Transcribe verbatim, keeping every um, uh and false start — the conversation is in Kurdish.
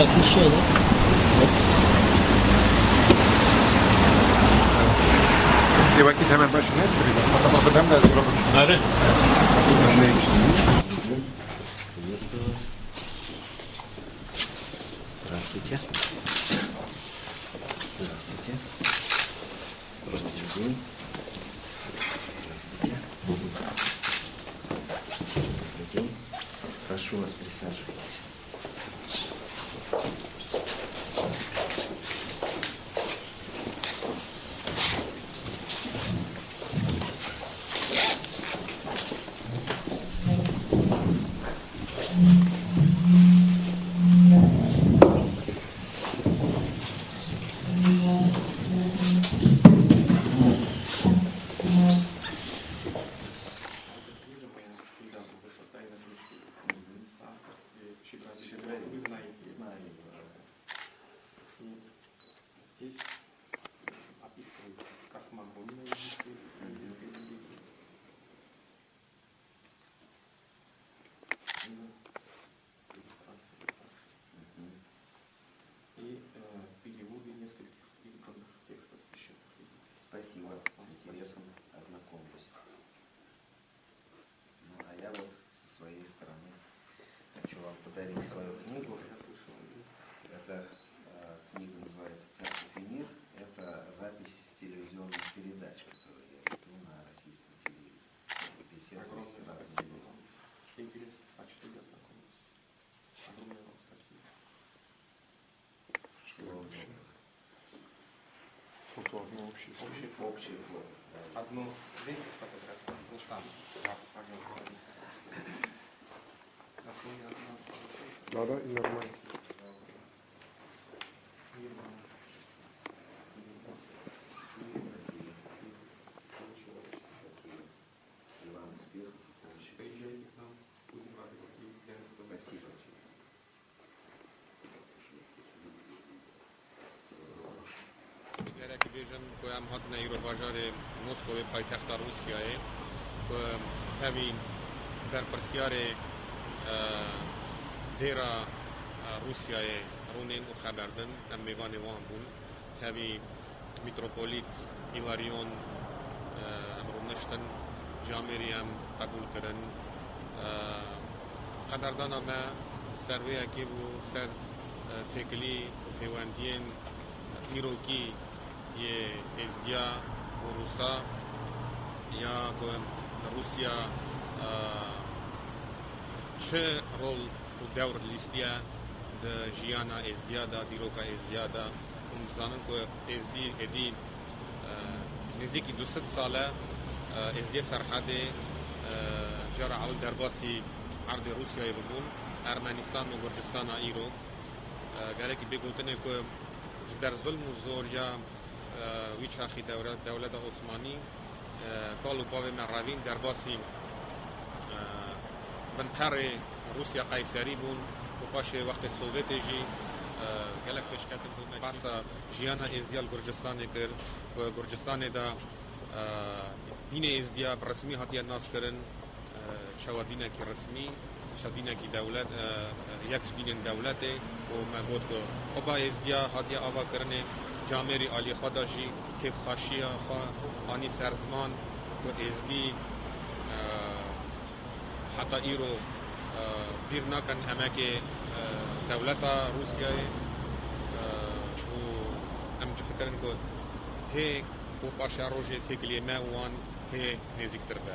Şöyle. Ê wekî hemen baş ne? Hatta burada hem de zor olur. Nerede? Приветствую вас. Здравствуйте. Здравствуйте. Здравствуйте. Добрый день. Добрый день. Прошу вас, присаживайтесь. Вы знаете, да. И здесь описывается космогония индийская, индийская религия. Книга, иллюстрации, да. И, э, переводы нескольких избранных текстов священных языческих. Спасибо, с интересом ознакомлюсь. Ну, а я вот со своей стороны хочу вам подарить свою книгу. Это, э, книга называется «Церковь и мир». Это запись телевизионных передач, которые я веду на российском телевидении. Беседы с разными людьми. Интересно, а что я знакомлюсь? Огромное вам спасибо. Всего доброго. Фото одно общее. Общее фото. Одно вместе сфотографировать? Ну, там. Да. Одно. Да, да, и нормально. Мир вам. Спасибо. И вам успехов. Приезжайте к нам. Будем рады вас видеть. Для нас это большая честь. Gerek bêjim ku em hatine îro bajarê Moskowê, paytexta Rûsyayê, ku tevî berpirsiyarê, e, dêra, e, Rûsyayê rûnên û xeber din. Em mêvanê wan bûn. Tevî Mîtropolît Îlarîyon, e, em rûniştin, camêrî em qebûl kirin. E, xeberdana me ser wê yekê bû, ser, e, têkilî û pêwendiyên dîrokî yê Êzdiya û Rûsa, ya ku Rûsya, e, çi rol û dewr lîstiye di jiyana Êzdiya de, dîroka Êzdiya de. Hûn dizanin ku Êzdî êdî, e, nêzîkî du sed sal e, e, Êzdiyê Serhedê, e, cara ewil derbasî erdê Rûsyayê bibûn, Ermenîstan û Gurcistana îro. E, gerekî bê gotinê ku ji ber zulm û zor ya, e, wî çaxî dewre-, dewleta Osmanî, e, kal û bavê me revîn derbasî, e, binperê Rûsya Qeyserî bûn û paşê wextê Sovyetê jî, e, gelek pêşketin bû me. Behsa jiyana Êzdiya li Gurcistanê kir, ku Gurcistanê de, e, dînê Êzdiya bi resmî hatiye naskirin, e, çawa dînekî resmî, çawa dînekî dewlet, e, e, yek ji dînên dewletê û me got ku quba Êzdiya hatiye avakirinê, camêrî aliyê xwe de jî kêfxweşiya xwe anî ser ziman ku Êzdî, e, heta îro, e, bîr nakin emekê, e, dewleta Rûsyayê, e, û em difikirin ku hê û paşerojê têkiliyê me û wan hê nêzîktir be.